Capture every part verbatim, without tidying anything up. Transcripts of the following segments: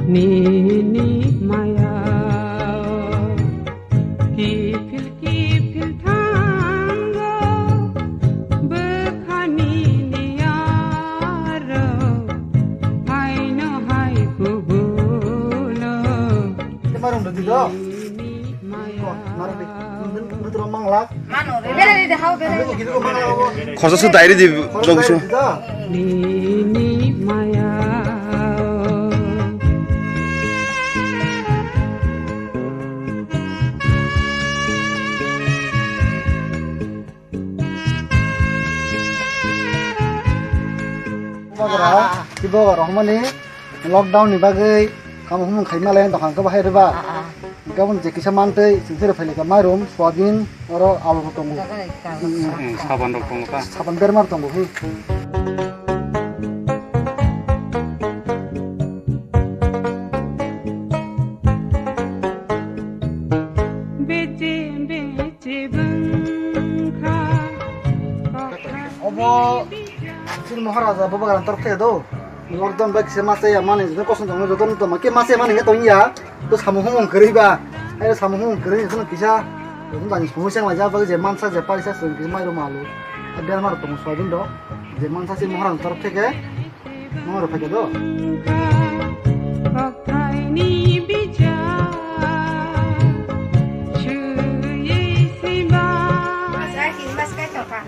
Nini maya kiphil kiphil thango, bwkhani niyaro haino hai kubulo. Marung do dido. Nini maya. Marung di. Nutro manglak. Khorsa su dairi di, logisu. Bubagra, bubagra hwnmani lockdown ni bagwi samung humung khai malai dokan khe bahai rwba. Ah, ah. Gabon je kisa mantwi, singse rw phailika mairum, soyabin, oro alu rok tongo. Jaga jaga. Hmm, saban rok tongo ta? Saban berma rok tongo, hmm. Beje beje bwngkha. Obo chini Maharaja bubagra torok khe do. Lockdown bai kisa masa ya mani, joto kosom tongma joto no tongma, ke masa ya mani ya tong ya. To samung humung kwrwi ba. Ai samung humung kwrwi joto no kisa. Joto tani samung seng lai ja ba je mansa je paisa seng kisa mairum alu. Berma rok tongo soyabin do. Je mansa si Maharaja torok khe ke. Maharaja phai do. Kokthai ni bija. Chuye siba. Masa ki mas kai toka.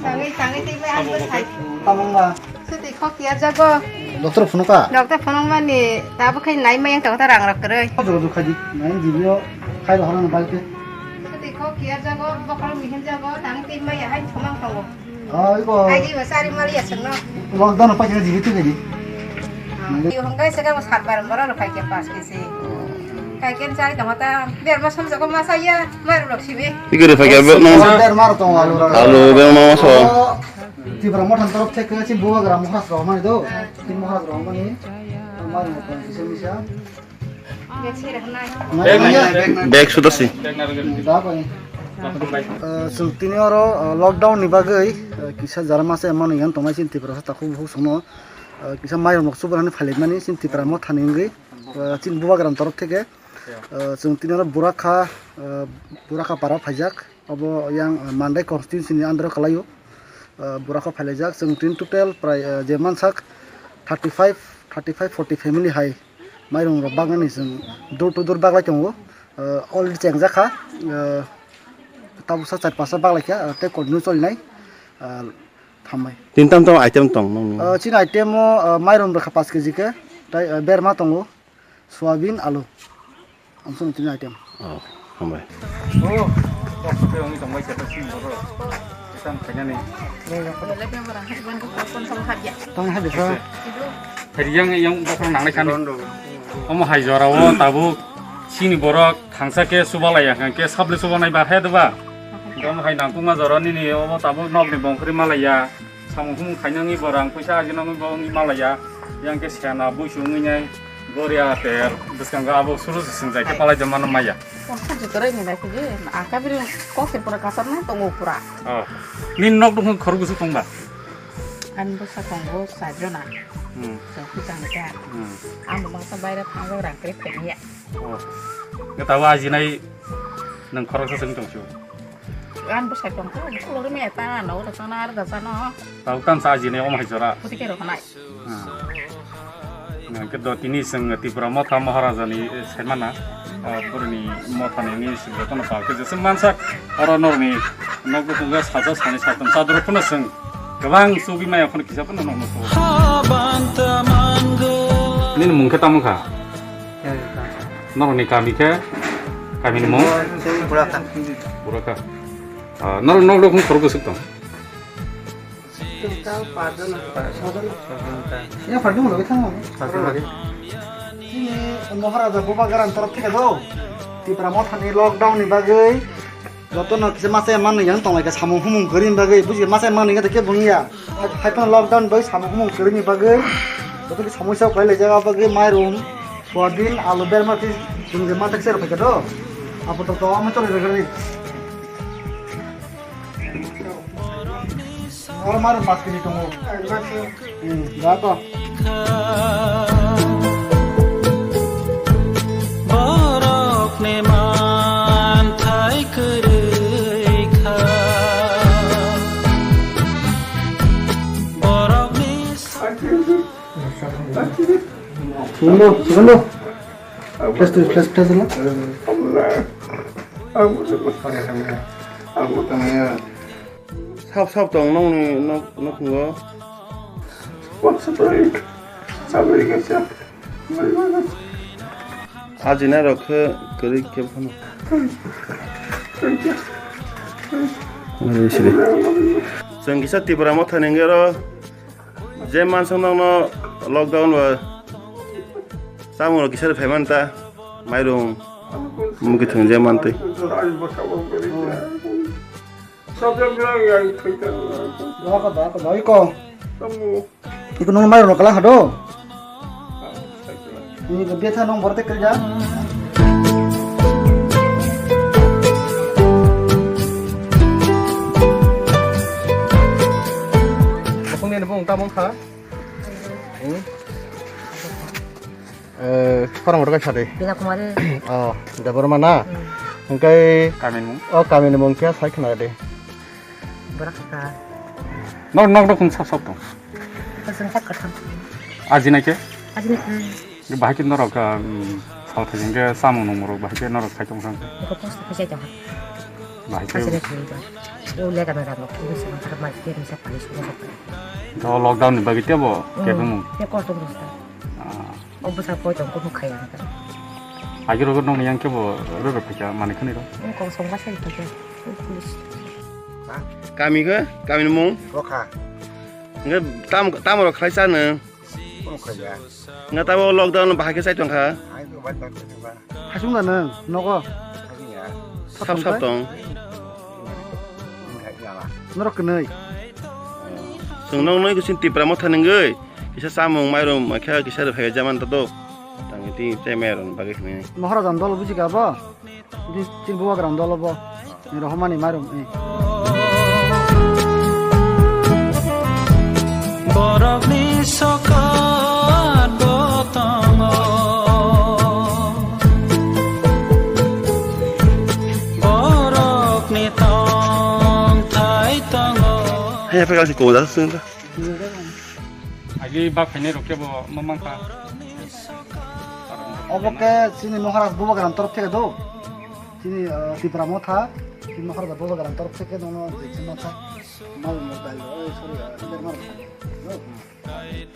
Tangi tangi ti mai ang bo sai. Tamung ba. Suti khok ya jago. Doctor phunuk ka? Doctor phunuk mani tabo khai nai mai ang tabo ta rang rok kwrwi. Jor jor khai di. Nai di yo khai ro hono bai ke. Suti khok ya jago, bokol mihin jago, tang ti mai ya hai thumang tongo. Ah, ibo. Ai di ba sari mali ya sengno. Lockdown pa kena jibi tu di. Di hongkai sega mo sat bar mora ro khai ke pas ke se. Kai ken sari tamo ta ber ma som jago masa ya, mar rok sibi. Igere phai ke no. Ber mar tong alu. Alu ber ma so. Tipra Motha ni torof theke chini bubagra Maharaj rok mani do. Chini Maharaj rok mani. Mani rok mani kisa misa. Bag, bag, bag. Bag suda si. Da bai. Eh, chwng tini oro, eh, lockdown ni bagwi, eh, kisa jara masa emani yang tongnai chini Tripura sa takhuk bukhuk songno, eh, kisa mai rok subra ni phalik mani chini Tipra Motha ni wngwi, eh, chini bubagra ni torof theke, eh, chwng tini oro Burakha, eh, Burakha para phaijak. Obo yang, eh, Mandai constituency ni under o kwlaio. Eh, Burakha phailaijak. Chwng tin total prai, eh, je mansak thirty five, thirty five, forty family hai mairung rok baknani chwng door to door baklai tongo. Eh, already chengjak kha. Eh, tabuksa char pasta baklai kha, eh, tei continue cholinai, eh, thambai. Tin tam tam item tong nong? Eh, chini item o, eh, mairung rwkha paanch K G khe, tei, eh, berma tongo. Soyabin, alu. Ang song tini item. Oh, hambai. Oh, kok sote wngwi tongbai khe ta sini bodo. Tang khainani. Tang hai bikha. Hari yang, yang bokhorok nangnai khan. Omo hai jora o tabuk sini borok thangsa khe subalai ya khe sable subanai ba he doba. Omo hai nangkukma jora nini omo tabuk nokni bongkhorwi malaiya. Samung humung khainani borang puisa ajinani bo wngwi malaiya. Yang khe sena buisu wngwi nai goria ter bwskango abo suru se swngjai khe palai jama no maya. Kok se kwrwi ni nai khe je, aka biri kok se pura kasar nai tongo pura. Oh. Nini nok dukung khorok bwswk tongba? Ani bwsa tongo sajona. Hmm. Chokhi tangkha. Hmm. Ang bangsa baire thangjak rang kre pheniya. Oh. Gata wa ajinai nang khorok sa seng tong chu. Gan bwsai tongkha, bwsai lori me ta, no, ta sana, ar da sana. Tau tan sa jini om hai jora. Puti kero kanai. Ah. Nang ke do tini seng Tipra Motha Maharaja ni, eh, semana, ah, burni motha ni ni sing jotono pal ke jese mansak, oro norni, nok buku ga saja sani satam sadro puna seng. Gabang sugi maya pun kisa pun nok nok. Nini mung khe tamo kha? Norok ni kami khe, kami ni mung? Burakha. Burakha. Ah, norok nok rok khorok bwswk tong? Ya, pardon lagi thango. Pardon lagi. Ini Maharaja Bubagra ni torof theke do. Tipra Motha ni lockdown ni bagwi jotono kisa masa manwi yang tonglaika samung humung kwrwi bagwi buji masa manwi khe bungya. Hai phano lockdown bai samung humung kwrwi bagwi joto kisa samung sa kwlai laijak bagwi mairum. Soyabin, alu, berma twi chwng je manthak se rw phaikha do. Apato to ama choli rwgwlani. Oro maru paanch kg tongo. Hmm, da to. Segundo, segundo. Flash to flash, flash na. Sap sap tong nokni nok, nokni o. Ajina rok khe kwrwi khe phano. Chwng kisa Tipra Motha ni hwnkhe oro je mansa nokno lockdown o chamung rok kisa phai manta, mairum, mwkhwtwng je mantwi. Doa ko, doa ko, doa ko. Iko nung mai rok kala hado. Ini ko betha nung borte kerja. Bokong ni bong ta bong kha. Hmm? Eh, khorang rok kaisa de. Bina Kumari. Oh, Debbarma na? Hmm. Hingkai kamin mung? Oh, kamin mung kya sai khna de. Borak ka. Nok, nok, nok, sap, sap tong. Kasang sak katham. Ajina ke? Ajina ke. Bahai ke norok, um, sal thajin ke samung nung rok bahai ke norok khai tong sang. Ko post ko jai tong. Bahai ke. Kasang ke. O lega na rok. Ini sama kar mai ke bisa palis ko. Do lockdown ni bagi tebo, hmm, kebeng mung. Ya ko tong sa. Ah. O bwsa koi tong kunu khai ang ta. Agirok nokni yang kebo roro phaikha manwi khwnwi rok. Ang kong song ba sai phaikha. Police. Kami khe, kami ni mung? Kokha. Nge tam, tam rok khlai sa nung? Kunu khai ya. Nge tabo lockdown bahai khe sai tong kha? Ai to bai bai kunu ba. Hasung da nung, nogo? Hasung ya. Sap sap tong. Kunu khai ya la. Norok kwnwi. Chwng noknwi kuching Tipra Motha nungwi. Kisa samung mairum khe kisa rw phai jaman ta do. Tangwi twi tei mairum bagwi hwnwi. Maharajan dol buji ga bo? Di tin bubagram dol bo. Ni rohmani mairum ni. Borokni sokat bo tongo. Borokni tongthai tongo. Hanya pekal si koda sunda. Agi bak phainai rok kebo ma mankha. Obo khe chini Maharaj Bubagram torof theke do. Chini, ah, Tipra Motha, chini Maharaj Bubagram torof theke nono je chini motha. Mal mobile, oi, sorry, ah, Derma.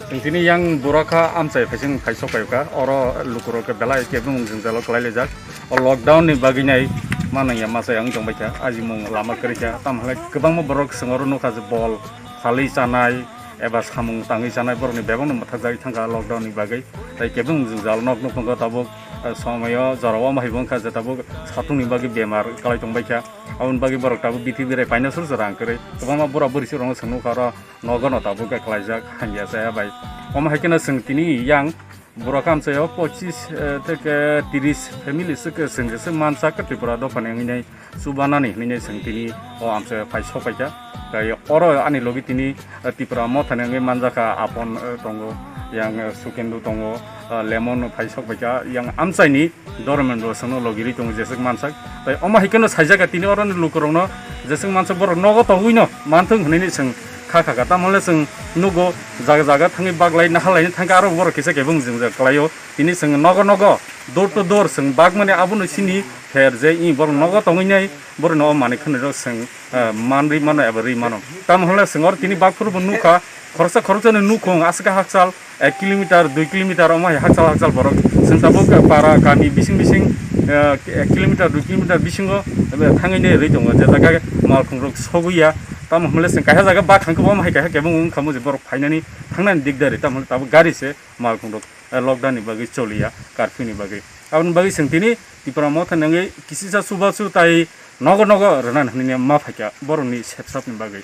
Chwng tini yang Burakha amchai phaising phai sok phaikha. Oro lukurok khe belai khe bumung jwngjalo kwlai lijak. O lockdown ni bagwi nai manang ya masa yang tong baikha. Ajimung lama kwrwikha. Tamhalai kwbangma borok chwng oro nukha je bol phalwi chanai, eba samung tangwi chanai borokni bebakno mwthakjagwi thangkha lockdown ni bagwi. Tai kebeng jwngjal nok nukhungo tabuk, eh, somoyo jorao omo hai bo wngkha je tabuk satung ni bagwi bemar kwlai tong baikha. Aboni bagwi borok tabuk bithi birai paina sur sur rang kwrwi. Kwbangma bura buri se rokno chwng nukha oro nogo no tabuk khe kwlaijak hamya chaya bai. Omo hai kheno chwng tini yang borok amchaio pochis, eh, theke tris family se khe chwng se mansak Tripura dophani wngwi nai. Chubanani hinwi chwng tini o amchai phai sok phaikha. Tai oro ani logi tini, eh, Tipra Mothani wngwi manjakha Apon, eh, tongo, yang, eh, Sukendu tongo, eh, Lemon phai sok phaikha, yang amchaini dormen bo chwngno logi rwi tongo jeswk mansak. Tai omo hai kheno saijakha tini oroni lukurokno jeswk mansak borok nogo tongwino manthung hinwi chwng kha kha kha. Tamole chwng nugo jaga jaga thangwi baglai nahalaini thangkhe aro borok kisa kebeng jwngjal kwlaio. Tini chwng nogo nogo, door to door chwng bagmani abono sini pher je i borok nogo tongwi nai, borokno o manwi khwnwi rok chwng, eh, man rwi mano eba rwi mano. Tamo hwnle chwng oro tini bagphuru bo nukha, khoroksa khoroksani nukhung aswk hakchal ek kilometer, dui kilometer omo hai hakchal hakchal borok. Chwng tabuk para kami bising bising, eh, ek kilometer, dui kilometer bisingo, eh, thangwi nai rwi tongo, je jaga malkhung rok sogwi ya. Tamo hwnle chwng kaisa jaga bak thangkhe bo omo hai kaisa kebeng wngkha mo je borok phainani thangnani dikdari, tamo hwnle tabuk gari se malkhung rok, eh, lockdown ni bagwi choliya, curfew ni bagwi. Aboni bagwi chwng tini Tipra Motha ni wngwi kisisa chubachu tai nogo nogo rwna hinwi ma phaikha borokni sepsap ni bagwi.